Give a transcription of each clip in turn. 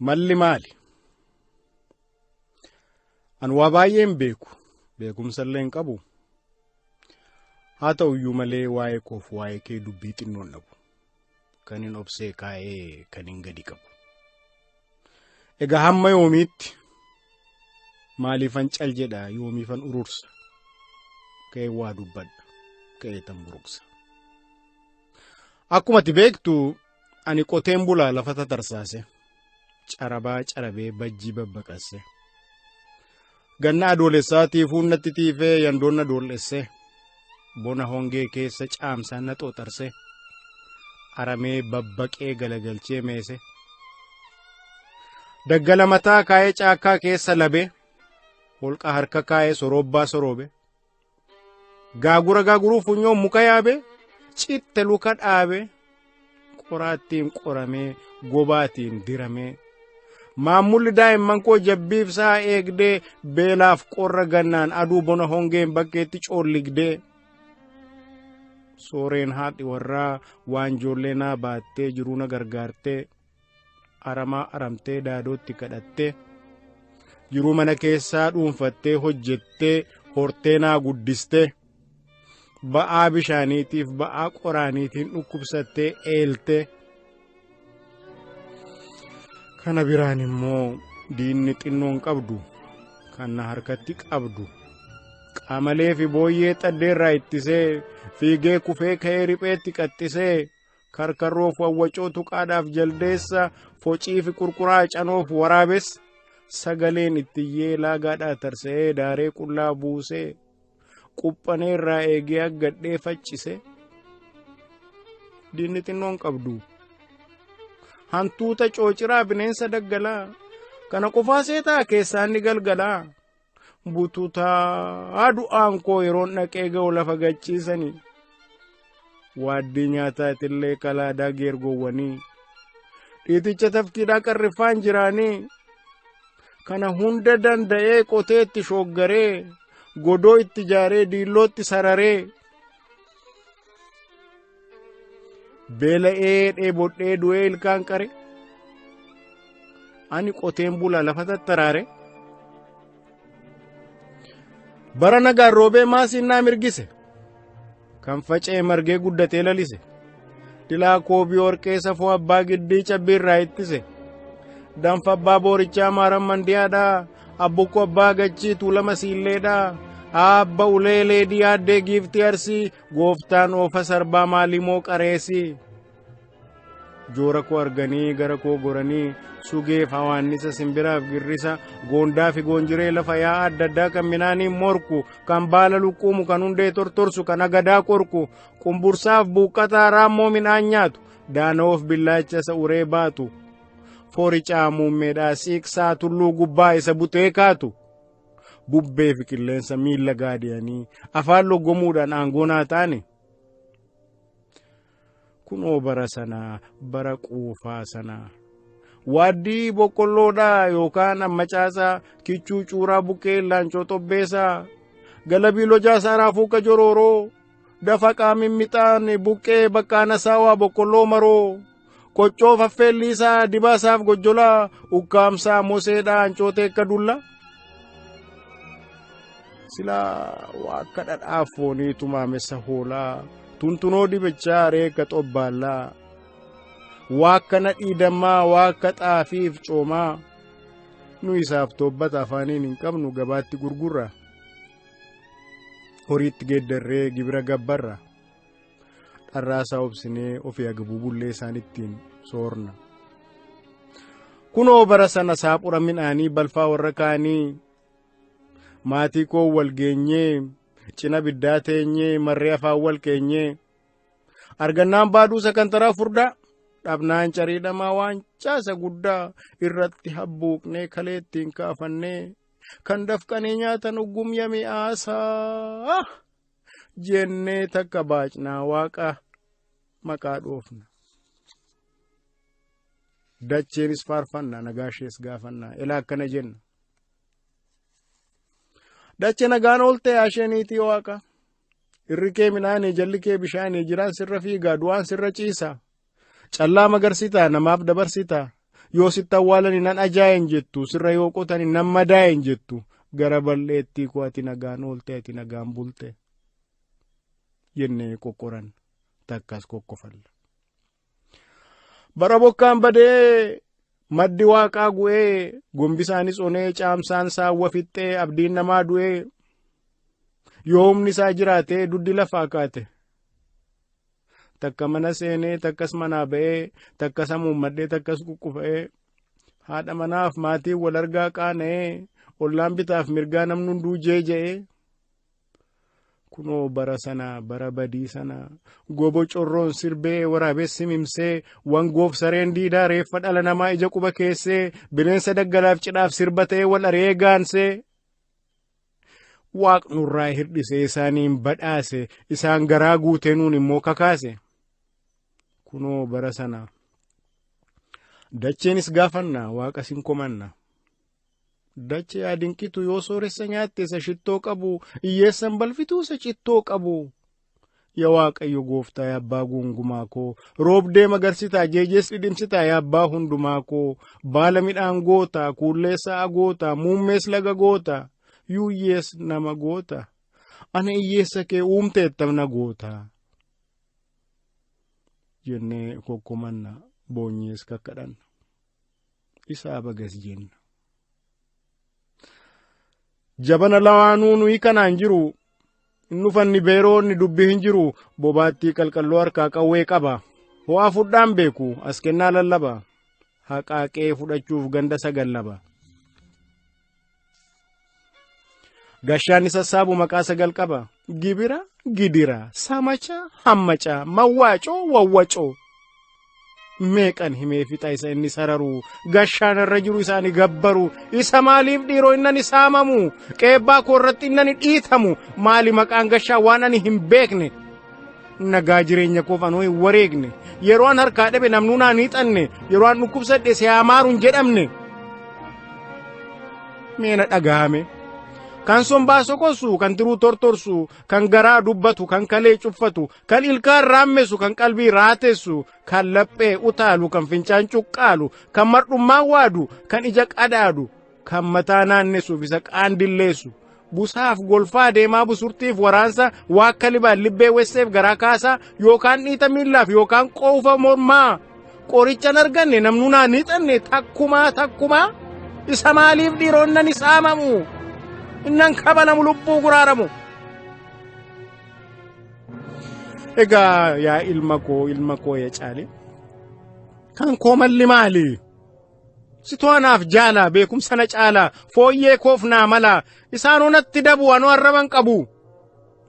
Malli maali? Ani waa baay'ee hin beeku. Beekumsa illee hin qabu. Haa ta'u iyyuu malee waa'ee koof waa'ee kee dubbii xinnoon dhabu. Kan hin obsee kaa'ee kan hin gadi qabu. Egaa hamma yoomiitti maaliifan cal jedha yoomiifan urursa? Ka'ee waa dubbadha. Ka'ee tan buruqsa. Akkuma ati beektu ani qoteen bulaa lafa tatarsaase. Carabaa carabee bajjii babbaqasse. Ganna adoolessaa tiifuun natti tiifee yandoon na doollesse. Bona hongee keessa caamsaan na xooxarse. Aramee babbaqee galagalchee meese. Daggala mataa kaa'ee caakkaa keessa labe. Holqa harka kaa'ee soroobbaa soroobe. Gaagura gaaguruu funyoon muka yaabe. Citte luka dhaabe. Qoraattiin qoramee gobaatiin diramee. Maammulli daa'imman koo jabbiif sa'a eegdee beelaaf qorra gannaan aduu bona hongeen bakkeetti coolligdee. Sooreen haadhi warraa waan ijoollee naa baattee jiruu na gargaartee aramaa aramtee daadootti kadhattee jiruu mana keessaa dhuunfattee hojjettee hortee naa guddistee ba'aa bishaaniitiif ba'aa qoraaniitiin dhukkubsattee eeltee. Kana biraan immoo diinni xinnoon qabdu kan na harkatti qabdu qaamalee fi booyyee xaddeerraa ittisee fiigee kufee ka'ee ripheetti qaxxisee karkarroof wawwacoo tuqaadhaaf jaldeessa focii fi qurquraa canoof waraabessa sagaleen ittiyyee laagaadhaa tarsa'ee daaree qullaa buusee quphaneerraa eegee aggadhee faccise diinni xinnoon qabdu. Hantuuta coociraa bineensa daggalaa kana qofaa seetaa keessaan ni galgalaa bututaa du'aan koo yeroon dhaqee ga'u lafa gachiisanii waaddii nyaataatillee kalaadaa geergoowwanii dhiiticha tafkiidhaa qarriffaan jiraanii kana hunda danda'ee qotee itti shooggaree godoo itti ijaaree diillootti sararee beela'ee dheebodhee du'ee ilkaan qare ani qoteen bulaa lafa tattaraare bara nagaan roobee maasiin naa mirgise kan faca'e margee guddatee lalise dilaa koobii warqee safoo abbaa giddii cabbii irraa ittise danfa abbaa boorichaa maaran mandiyaadhaa abbukkoo abbaa gachii tuulama siilleedhaa aabba ulee leedii aaddee giiftii arsii gooftaan oofa sarbaa maalimoo qareesii joora koo arganii gara koo goranii sugeef hawaannisa simbiraaf girrisa goondaa fi goonjiree lafa yaa'aa adda addaa kan minaaniin morku kan baala luqquumu kan hundee tortorsu kan agadaa qorku qumbursaaf buuqqataa raammoo midhaan nyaatu daana'oof billaacha isa uree baatu fooricaa muummeedhaa siiqsaa tulluu gubbaa isa butee kaatu bubbee fi qilleensa miilla gaadi'anii afaan loggomuudhaan aangoo naa taane. Kunoo bara sanaa bara quufaa sanaa waaddii boqqolloodhaa yookaan ammacaasaa kichuu cuuraa buqqee laancoo xobbeessaa galabii lojaasaa raafuu kajorooroo dafa mixaan buqqee baqqaana saawaa boqqolloo maroo qoccoo faffeelliisaa dibaasaaf gojjolaa ukkaamsaa moseedhaa ancootee akka dulla. Silaa waa akka dhadhaa foonii tumaamessa hoolaa tuntunoo dibichaa reekka xobbaallaa waa akka nadhii dammaa waa akka xaafiif coomaa nu isaaf toobbata afaaniin hin qabnu gabaatti gurgurra horiitti geeddarree gibira gabbarra dharraasaa obsinee ofii agabuu bullee isaan ittiin soorna. Kunoo bara sana saaphura midhaanii balfaa warra kaanii maatii koo wal geenyee cina biddaa teenyee marree afaan wal keenyee argannaan baaduu sakantaraa furdaa dhabnaan cariidhamaa waan caasa guddaa irratti habbuuqnee kalee ittiin kaafannee kan dafqanii nyaatan uggumya mi'aasaa jennee takka baacnaa waaqa maqaa dhoofna. Dacheenis faarfanna nagaashees gaafannaa ilaa akkana jenna. Dache nagaan oolte asheeniitii waaqa. Irri kee midhaanii jalli kee bishaanii jiraan sirra fiigaa du'aan sirra ciisa. Callaa magarsitaa namaaf dabarsitaa. Yoo sitti awwaalani nan ajaa'en jettu, sirra yoo qotani nan madaa'en jettu, gara bal'eettii koo ati nagaan oolte, ati nagaan bulte jennee qoqqoran, takkas kokkofalla. Bara bokkaan badee maddi waaqaa gu'ee, gombisaanis onee, caamsaan saawwa fixxee, abdiin namaa du'ee, yoo humni isaa jiraatee duddi lafaa kaate. Takka mana seenee, takkas manaa ba'ee, takkas hamuummadhee, takkas kukkufa'ee, haadha manaaf maatiin wal argaa qaana'ee, ollaan bitaaf mirgaa namni hunduu jeeja'ee. Kunoo bara sana, bara badii sana, gobo corroon sirbee, waraabessi mimsee, wangoof sareen diidaa reeffa dhala namaa ija quba keessee, bineensa daggalaaf cidhaaf sirba ta'ee wal ari'ee gaansee. Waaqnurraa hirdhisee isaaniin badhaase, isaan garaa guutee nuun immoo kakaase. Kunoo bara sana. Dacheenis gaafanna, waaqa sin komanna. Dachee adinqitu yoo sooressa nyaatte isa shittoo qabu, hiyyeessan balfituu isa cittoo qabu. Yaa Waaqayyo gooftaa, yaa abbaa gungumaa koo, roobdee magarsitaa, jeejees dhidhimsitaa, yaa abbaa hundumaa koo, baala midhaan goota, kuullee sa'a goota, muummees laga goota, yuuyyees nama goota. Ana hiyyeessa kee uumteettam na goota. Jennee kokkomanna, boonyees kakkadhanna. Isaa bagas jenna. Jabana lawaanuu nuyi kanaan jiru, inni ufanni beeroonni dubbii hin jiru, bobaattii qalqalloo harkaa qawwee qaba. Ho'aa fudhaan beeku, as kennaa lallaba. Haqaaqee fudhachuuf ganda sagal laba. Gashaan sassaabu maqaa sagal qaba. Gibira, gidira, samacha, hammaca, mawwaacoo, wawwacoo. Meeqan himee fixa isa inni sararu, gashaan irra jiru isaani gabbaru, isa maaliif dhiiroo innani saamamu, qeebbaa koo irratti innani dhiitamu, maali maqaan gashaa waan ani hin beekne. Nagaa jireenya koof anoo hin wareegne, yeroo an harkaa dhabe namnuu naan hiixanne, yeroo an dhukkubsadhe si hamaaru hin jedhamne. Meena dhagahame. Kan sombaa sokosu, kan tiruu tortorsu, kan garaa dubbatu, kan kalee cuffatu, kan ilkaan raammesu, kan qalbii raatessu, kan laphee utaalu, kan fincaan cuqqaalu, kan mardhummaa waadu, kan ija qadaadu, kan mataa naannessuuf isa qaandilleessu. Busaaf golfaa deemaa busurtiif waraansa, waakka libaan libbee wesseef garaa kaasaa, yookaan dhiita miillaaf yookaan qoofa mormaa. Qorichan arganne namnuu naan hiixanne, takkumaa takkumaa isa maaliif dhiiroo innan saamamu, innan kabalamu, lubbuu guraaramu. Egaa yaa ilma koo, ilma koo yaa caale, kan koo malli maali? Situ anaaf jaala, beekumsa na caala, fooyyee koof naa mala, isaanoo natti dabu, anoo arraban qabu.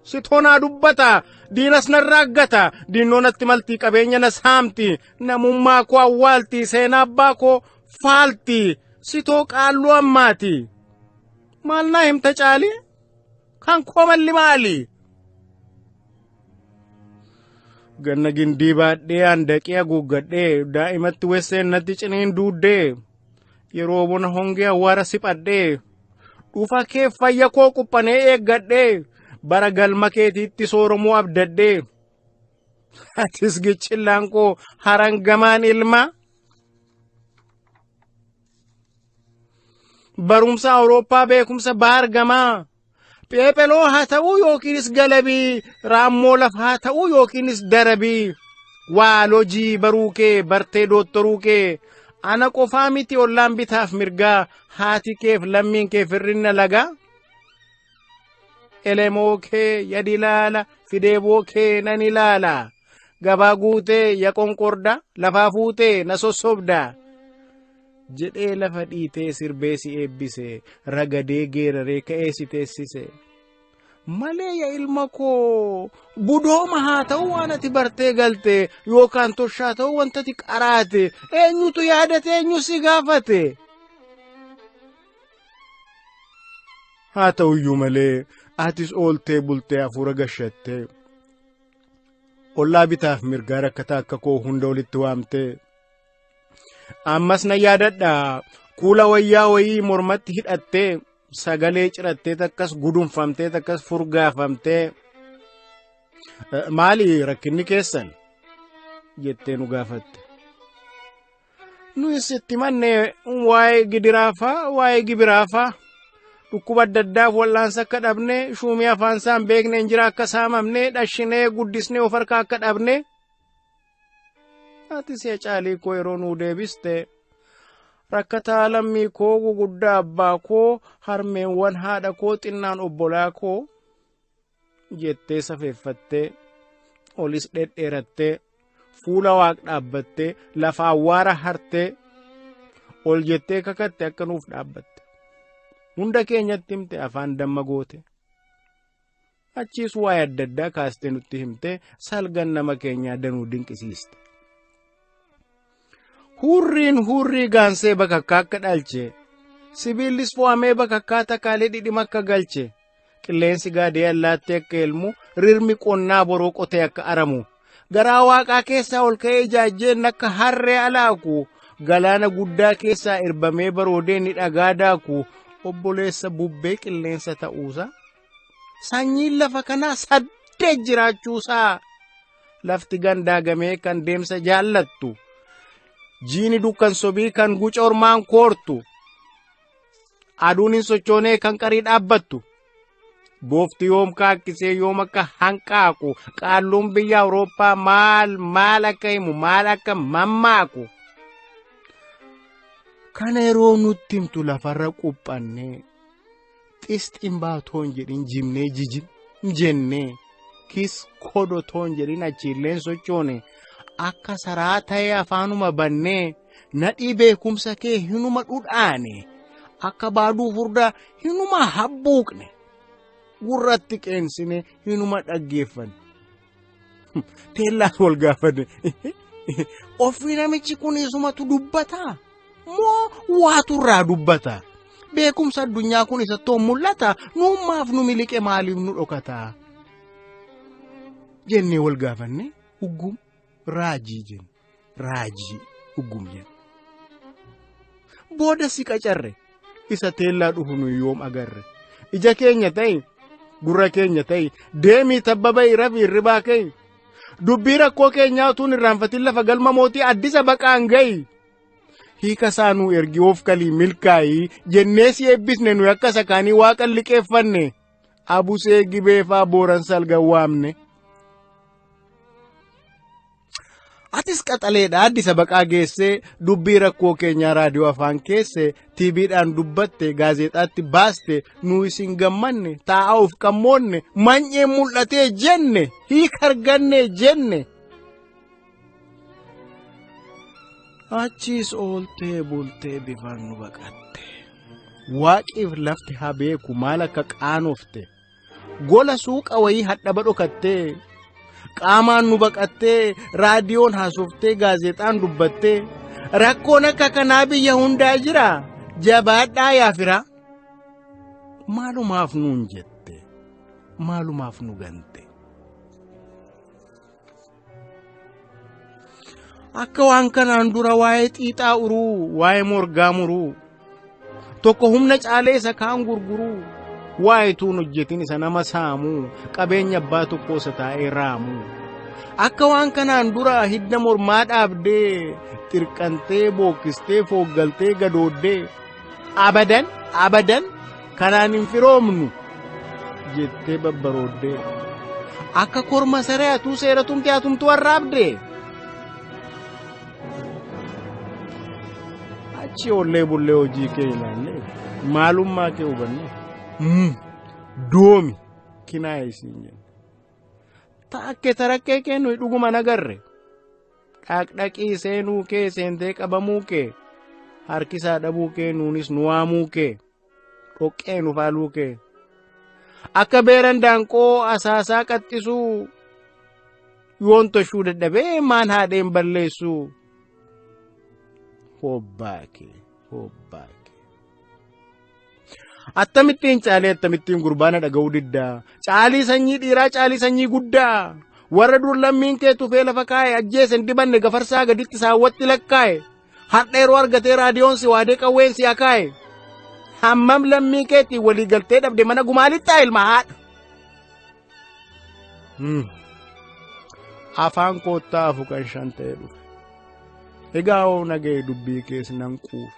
Sitoo naa dubbata, diinas narraa aggata, diinnoo natti malti, qabeenya na saamti, namummaa koo awwaalti, seenaa abbaa koo faalti, sitoo qaalluu ammaati. Maal naa himta caali? Kan koo malli maali? Ganna gindii baadhee handaqee haguuggadhee, daa'imatti wesseen natti ciniin duuddee, yeroo bona hongee awwaara siphadhee, dhufa kee fayya koo quphanee eeggadhee, bara galma keetiitti sooromuu abdadhee, atis gichillaan koo harangamaan ilma. Barumsa Awurooppaa, beekumsa baargamaa. Pheepheloo haa ta'uu yookiinis galabii, raammoo lafaa haa ta'uu yookiinis darabii, waalojii baruu kee bartee doottoruu kee, ana qofaa miti ollaan bitaaf mirgaa, haati keef lammiin kee firrinna lagaa. Elemoo kee yadi ilaala, fideeboo kee nan ilaala, gabaa guutee ya qonqorda, lafaa fuutee na sossobda. Jedhee lafa dhiitee sirbee si eebbise, ragadee geeraree ka'ee si teessise. Malee yaa ilma koo, budooma haa ta'u waan ati bartee galte, yookaan toshaa ta'u wanta ati qaraate, eenyutu yaadate, eenyu si gaafate? Haa ta'uyyuu malee atis ooltee bultee hafuura gashattee, ollaa bitaaf mirgaa rakkataa akka koo hunda walitti waamtee. Ammas na yaadadha, kuula wayyaa wayii mormatti hidhattee, sagalee cirattee, takkas gudunfamtee, takkas furgaafamtee, maali rakkinni keessan jettee nu gaafatte. Nuyis itti manne waa'ee gidiraafaa waa'ee gibiraafaa dhukkuba adda addaaf wal'aansa akka dhabne shuumii afaan isaa hin beekne injira akka saamamne dhashinee guddisnee of harkaa akka dhabne. Ati si'a caalii koo yeroo nuu deebiste rakkataa lammii koo guguddaa abbaa koo harmeewwan haadha koo xinnaan obbolaa koo jettee safeeffattee olis dhedheerattee fuula waaq dhaabbattee lafa awwaara hartee ol jettee kakatte akka nuuf dhaabbatte. Hunda keenyatti himte afaan damma goote. Achiis waa'ee adda addaa kaastee nutti himte salgan nama keenyaa danuu dinqisiiste. Hurriin hurrii gaansee bakakkaa akka dhalche, sibiillis fo'amee bakakkaa takaalee dhidhima akka galche, qilleensi gaadee allaattii akka elmu, rirmi qonnaa boroo qotee akka aramu, garaa waaqaa keessaa ol ka'ee ijaajjeen akka harree alaaku, galaana guddaa keessaa irbamee baroodee ni dhagaa daaku, obboleessa bubbee qilleensa ta'uusaa, sanyiin lafa kanaa saddeet jiraachuusaa, lafti gandaagamee kan deemsa jaallattu, jiini dukkan sobii kan guca ormaan koortu, aduun hin sochoonee kan qarii dhaabbattu, boofti yoom kaakkisee yoom akka hanqaaqu, qaalluun biyya Awurooppaa maal maal akka himu maal akka mammaaku. Kana yeroo nutti himtu lafarra quphannee xisxiin baatoon jedhin jimnee jijim jennee kis kodotoon jedhin achiilleen sochoone akka saraa ta'ee afaanuma bannee nadhii beekumsa kee hinuma dhudhaane akka baaduu furdaa hinuma habbuuqne gurratti qeensine hinuma dhaggeeffanne. Teellaas wal gaafanne ofii namichi kun isumatu dubbataa moo waatu irraa dubbata? Beekumsa addunyaa kun isatti mul'ata nuummaaf nu miliqe maaliif nu dhokata? Jennee wal gaafanne uggum raajii jenne raajii uggum jenne. Booda si qacarre isa teellaa dhufu nu yoom agarre ija keenya ta'i gurra keenya ta'i deemii tabba ba'i rafi hirribaa ka'i dubbii rakkoo keenyaa utuu hin irraanfatin lafa galma mootii addisa baqaan ga'i. Hiika isaa nuu ergi of kalii milkaa'ii jennee si eebbisne nuyi akka sakaanii waaqa liqeeffanne abusee gibeefaa booran salgan waamne. Atis qaxaleedha addisa baqaa geessee dubbii rakkoo keenyaa raadiyoo afaan keesse tiiviidhaan dubbatte gaazexaatti baaste nu isin gammanne taa'aa of qammoonne manyee mul'atee jenne hiika arganne jenne. Achiis ooltee bultee bifaan nu baqatte. Waaqiif lafti haa beeku maal akka qaanofte. Gola suuqa wayii hadhaba dhokattee. Qaamaan nu baqattee raadiyoon haasoftee gaazexaan dubbattee rakkoon akka kanaa biyya hundaa jira jabaadhaa yaafira. Maalumaaf nuun jette maalumaaf nu gante. Akka waan kanaan dura waa'ee xiixaa uruu waa'ee morgaa muruu tokko humna caalee isa kaan gurguruu waa'ee tuun hojjetin isa nama saamuu qabeenya abbaa tokkoo isa taa'ee raamuu akka waan kanaan dura hidda mormaa dhaabdee xirqantee bookkistee fooggaltee gadooddee abadan abadan kanaan hin firoomnu jettee babbarooddee akka korma saree atuu seera tumte atumtu warraabdee. Achi ollee bullee hojii kee ilaalle maalummaa kee hubanne doomi kinaa'e isiin jenne. Taakke tarakkee kee nuyi dhuguma nagarre dhaqdhaqii seenuu kee seentee qabamuu kee harkisaa dhabuu kee nuunis nu waamuu kee dhoqqee nu faaluu kee akka beeran daanqoo asaasaa qaxxisuu yoon toshuu dadhabee maan haadheen balleessuu. Hobbaake hobbaake. Akkamittiin caalee akkamittiin gurbaana dhaga'uu diddaa caalii sanyii dhiiraa caalii sanyii guddaa warra dur lammiin kee tufee lafa kaa'e ajjeese hin dibanne gafarsaa gaditti saawwatti lakkaa'e har'a yeroo argatee raadiyoon si waadee qawween si akaa'e hammam lammii keetiin walii galtee dhabde mana gumaalittaa ilma haadha. Afaan koottaa afu kan shan ta'e dhufe. Egaa hoo naga'e dubbii kees nan quufe.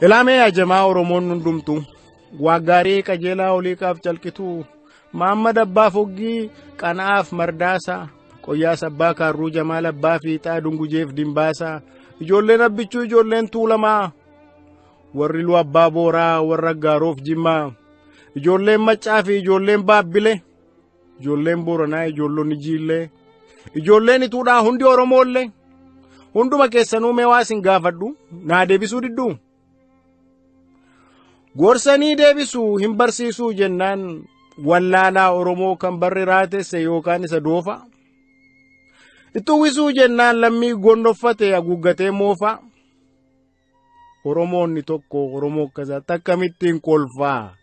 Ilaamee ajamaa Oromoon hundumtu waa gaarii qajeelaa oliiqaaf calqituu Maammad Abbaa Foggii Qana'aaf Mardaasaa Qoyyaas Abbaa Kaarruu Jamaal Abbaa Fiixaa Dungujeef Dimbaasaa ijoolleen Abbichuu ijoolleen Tuulamaa warri Lu Abbaa Booraa warra Gaaroof Jimmaa ijoolleen Maccaa fi ijoolleen Baabbile ijoolleen Booranaa ijoollonni Jiillee ijoolleen Ituudhaa hundi Oromoollee hunduma keessanuu mee waa isin gaafadhu naa deebisuu didduu. Gorsanii deebisuu hin barsiisuu jennaan wallaalaa Oromoo kan barri raatesse yookaan isa doofa. Itti uwwisuu jennaan lammii gonnoffate haguuggatee moofa. Oromoonni tokko Oromoo akkasaatti akkamittiin kolfaa.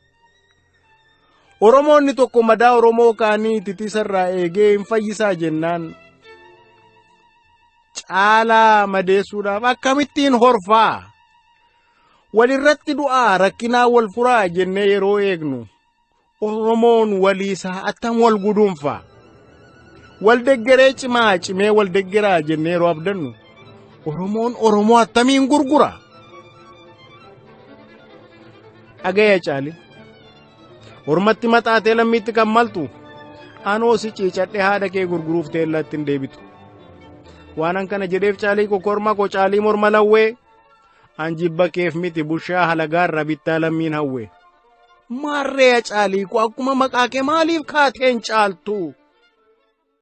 Oromoonni tokko madaa Oromoo kaanii titisarraa eegee hin fayyisaa jennaan caalaa madeessuudhaaf akkamittiin horfaa. Walirratti du'aa rakkinaa wal furaa jennee yeroo eegnu Oromoon waliisaa attam wal guduunfaa. Wal deggeree cimaa cimee wal deggeraa jennee yeroo abdannu Oromoon Oromoo attamiin gurgura. Dhagaya caali. Ormatti maxaatee lammiitti kan maltu anoo si ciicadhee haadha kee gurguruuf teellaatti hin deebitu. Waanan kana jedheef caalii kokorma koo caalii morma lawwee an jibba keef miti bushaa halagaarra bittaa lammiin hawwe. Maarree caalii koo akkuma maqaa kee maaliif kaateen caaltu?